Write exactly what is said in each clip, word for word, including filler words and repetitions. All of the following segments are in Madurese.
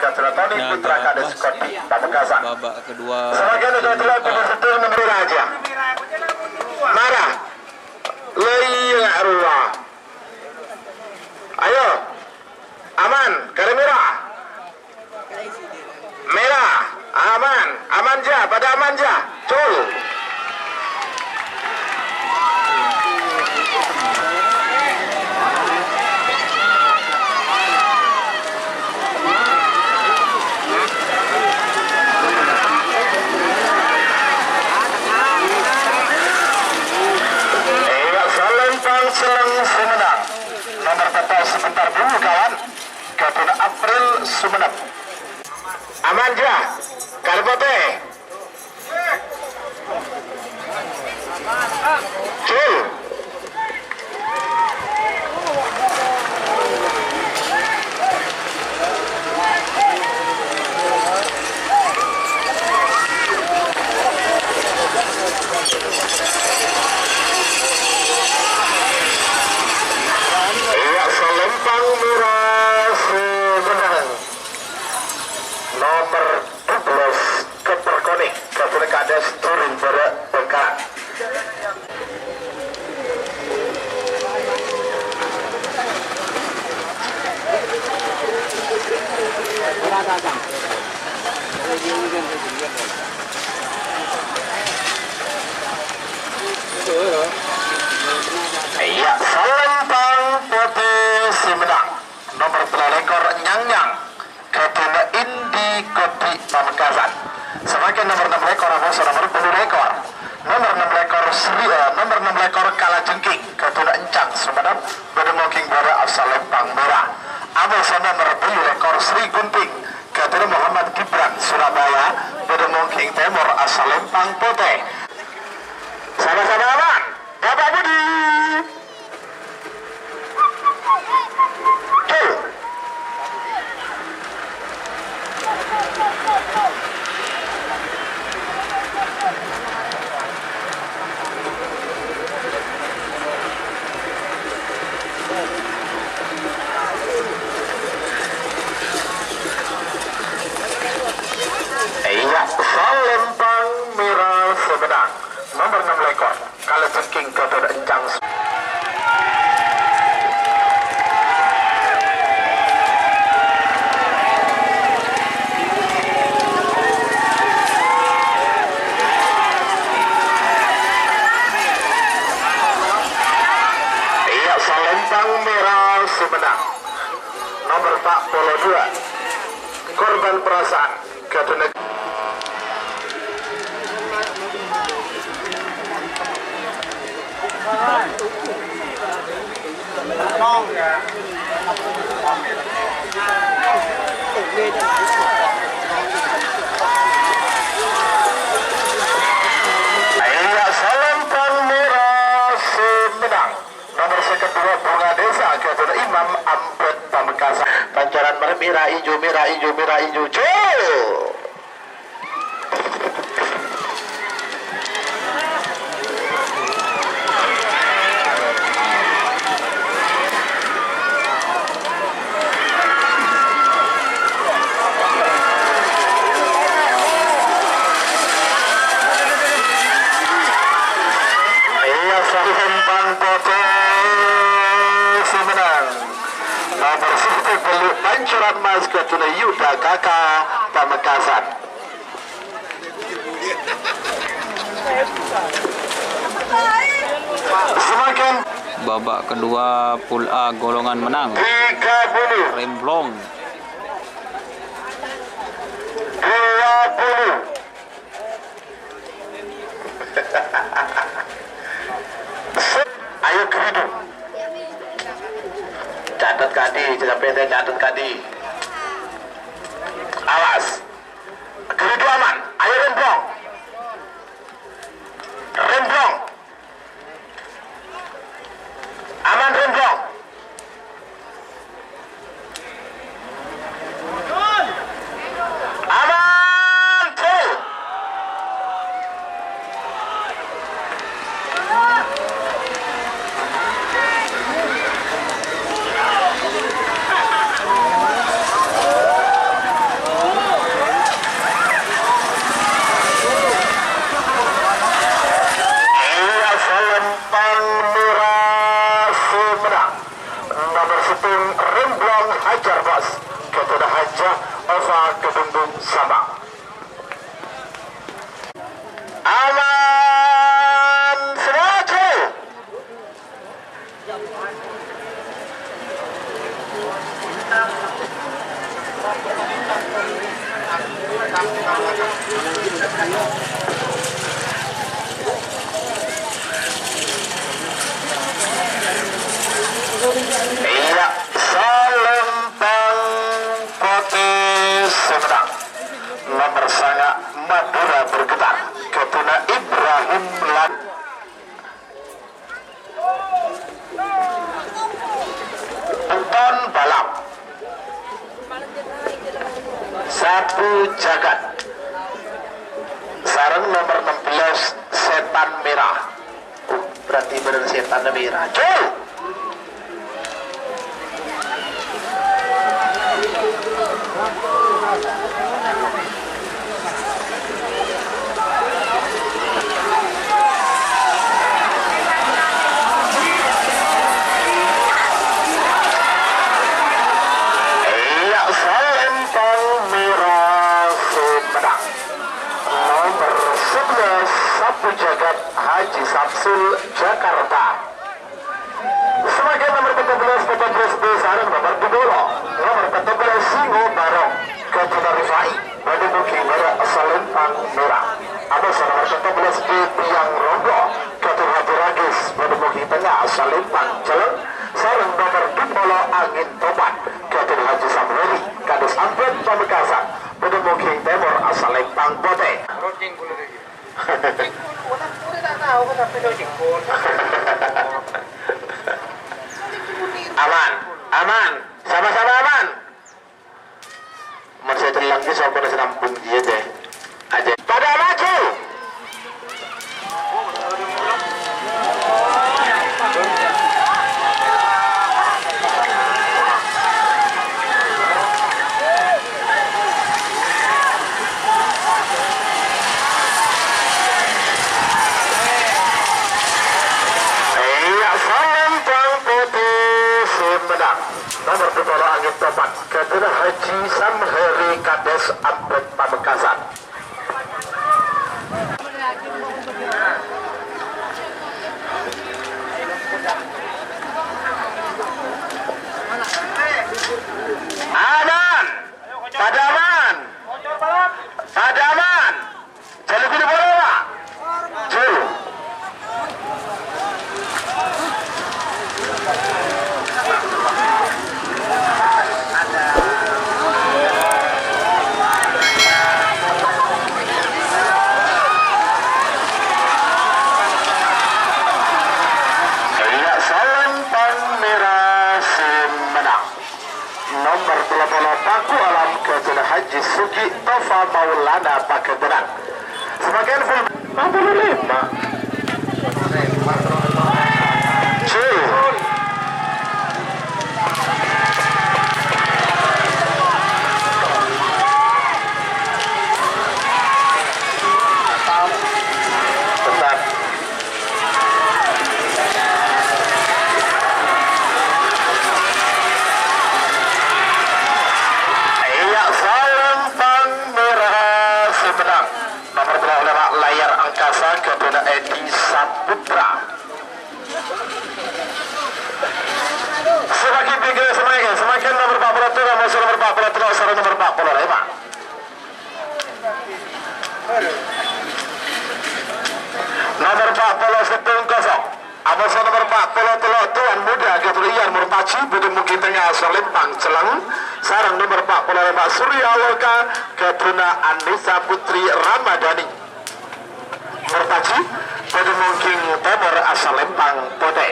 Katrotoni Nah, putra Kades Kodik Pamekasan. Babak kedua. Sebagian itu adalah Pamekasan nomor raja. Mara. Laiya rowa. Ayo. Aman, kare mera. Mera, aman, aman ja, pada aman ja. Cul. Iya, Salempang Seleng Sumedang. Nomor tepat sebentar dulu, kawan. Ghâdhuwânna April Sumenep. Aman, ja. Kare potè. Cul. Iya, Salempang Mera Sumedang. Nomor dua belas, Keper Koning, Keper Kades Turun Bara Bengkalan. Iya, Salempang Potè Sumedang. Nomor tello lèkor, Nyang-nyang, ghâdhuwânna Indi Kodik Pamekasan. Samangkèn nomor ennem lèkor, arassa nomor tello lèkor. Nomor ennem lèkor Sri, eh, nomor ennem lèkor Kalajengking, ghâdhuwânna Encang Sumenep, bâdâ mongking bârâ' Salempang Mera. Arassa nomor tello lèkor Sri Gunting, ghâdhuwânna Muhammad Gibran Surabaya, bâdâ mongking tèmor Salempang Potè. Sama-sama aman, Bapak Budi. Iya, Salempang Mera Sumedang. Nomor ennem lèkor. Kalajengking ghâdhuwânna Encang. Iya, Salempang Mera Sumedang. Nomor empat puluh dua. Korban perasaan. Ghâdhuwânna. Iya, Salempang Mera Sumedang. Nomor sèket dua, Bunga Desa, ghâdhuwânna Imam Ambet Pamekasan. Pancaran merah, merah, ijo, merah, ijo, merah, ijo, jo. Iya, Salempang Potè Sumedang. Nomor sèket tello, Pancoran Mas, ghâdhuwânna Yuda Kaka Pamekasan. Semakin Babak kedua, Pool A, Golongan Menang. Tiga puluh. Remblong. Dua puluh. Ayo, Geridu. Catet, Kadi, sampai saya catet, Kadi. Awas. Geridu aman. Ayo, Remblong. Remblong. Aman, Remblong. Aman, Cul. Sabâ'. Aman, semaju. Iyâ, Salempang Potè sè mennang. Nomer sanga' Madhurâ Bergetar, ghâdhuna Ibrahim Lan-, Beton Balap, Sabu Jagat, sareng nomer ennem belas, Setan Merah. Berarti bâdâna sètanna mèra. Jul! Iyâ, Salempang Mèra sè mennang. Nomer sebelas, Sabu Jagat Haji Samsul, Jakarta. Samangkèn nomer pètto belas, pètto belas B sareng nomer dupolo. Nomer pètto belas, Singo Barong, ghâdhuna Rifai, bâdâ mungkin bârâ' Salempang Mèra. Atos nomer pètto belas B, Tiang Ronggo, ghâdhuna Haji Ragis, bâdâ mungkin tengnga Salempang Celleng, sareng nomer dupolo, Angin Topan, ghâdhuna Haji Samheri, kados ampon Pamekasan, bâdâ mungkin tèmor Salempang Potè. Aman, aman. Sama-sama aman. Mon sè celleng ghi' sokona sè nampung jiyâ, jè. Ajè. Padâ maju. Iyâ, Salempang Potè sè mennang. Nomer dupolo Angin Topan, ghâdhuna Haji Samheri kados ampon Pamekasan. Aman! Padâ aman! Padâ aman! Jhâlâ buru-buru, Pak! Jhâlâ. Iyâ, Salempang Mèra sè mennang. Nomer tello polo, Paku Alam, ghâdhuna Haji Sugi Tofa Maulana Pagedangan. Samangkèn full. Empat puluh lima. Jul. Bentar. Iyâ, Salempang Mèra sè mennang. Nomer tello polo, Layar Angkasa, ghâdhuna Edi Saputra. Samangkèn, samangkèn, samangkèn nomer empat puluh tiga, musuh nomer empat puluh tiga, sareng nomer empat puluh lima. Nomer empat puluh sèttong kosong. Amoso nomer empat puluh tello', Tuan Muda Gatul Iyan Murtaji, bâdâ mungkin tengnga Salempang Celleng, sareng nomer empat puluh lima Surya Loka, ghâdhuna Anissa Putri Ramadhani Murtaji, bâdâ mungkin tèmor Salempang Potè.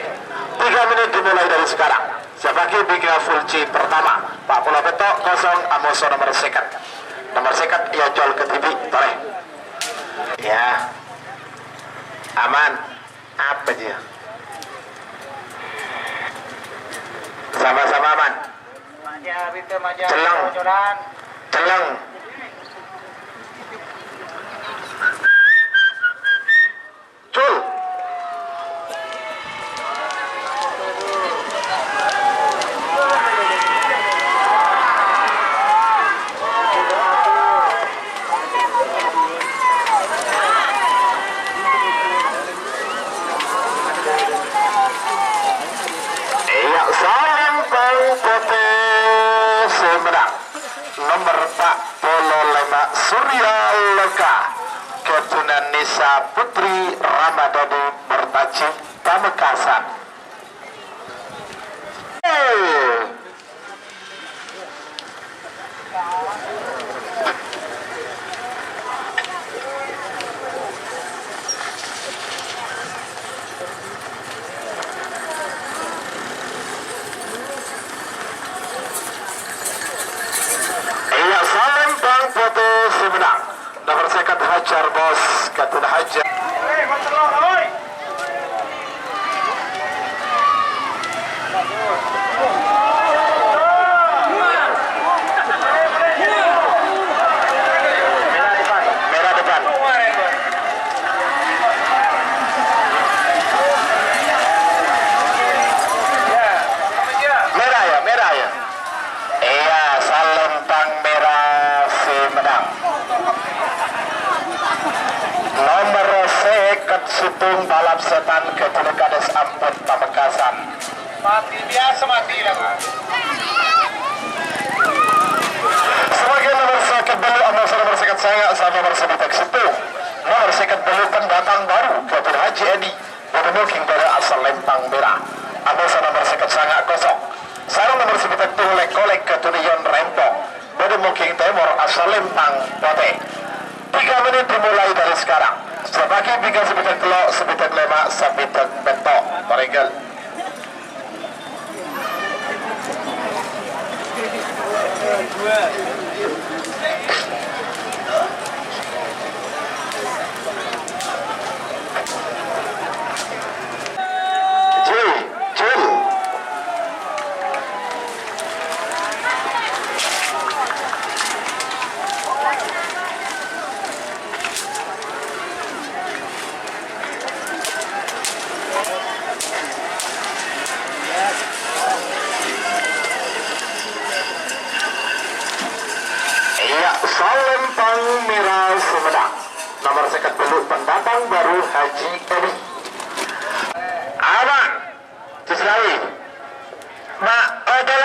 Tiga menit dimulai dari sekarang. Siapaghi bingkèngnga full C pertama, empat puluh petto' kosong, amoso nomer sèket. Nomer sèket èocol kadhibi', torè. Ya. Aman. Apa dia? Sama-sama aman. Celleng. Celleng. Cul. Surya Loka, Kajuna Nisa Putri Ramadhani Murtaji, Pamekasan. Iyâ, salèmpang potè sè mennang. Nomer sèket Hajar, Bos. Kajuna Hajar. Merah depan. Merah, yâ, merah, yâ. Iyâ, salèmpang mèra sè mennang. Nomer sèket sèttong, Balap Setan, Kajuna Kades Ampon, Pamekasan. Mati biasa mati lah. Sabagian nomer sèket bâllu', amosan nomer sèket sanga', sareng nomer sabidhâk sèttong. Nomer sèket bâllu', pendatang baru, Kajuna Haji Edi. Bâdâ mongkèng bârâ' asalèmpang mèra. Amosan nomer sèket sanga' kosong. Sareng nomer sabidhâk tolèk-kolèk Kajuna Yon Rèmpong. Bâdâ mongkèng tèmor asalèmpang potè. Tiga menit dimulai dari sekarang. Sabâgi bingkang sabidhâk tello', sabidhâk lèma', sabidhâk pètto'. Parèngghâl. Iyâ, salèmpang mèra sè mennang. Nomer sèket bâllu', pendatang baru, Haji Edi. Aman. Terus lagi. Ma-, oke,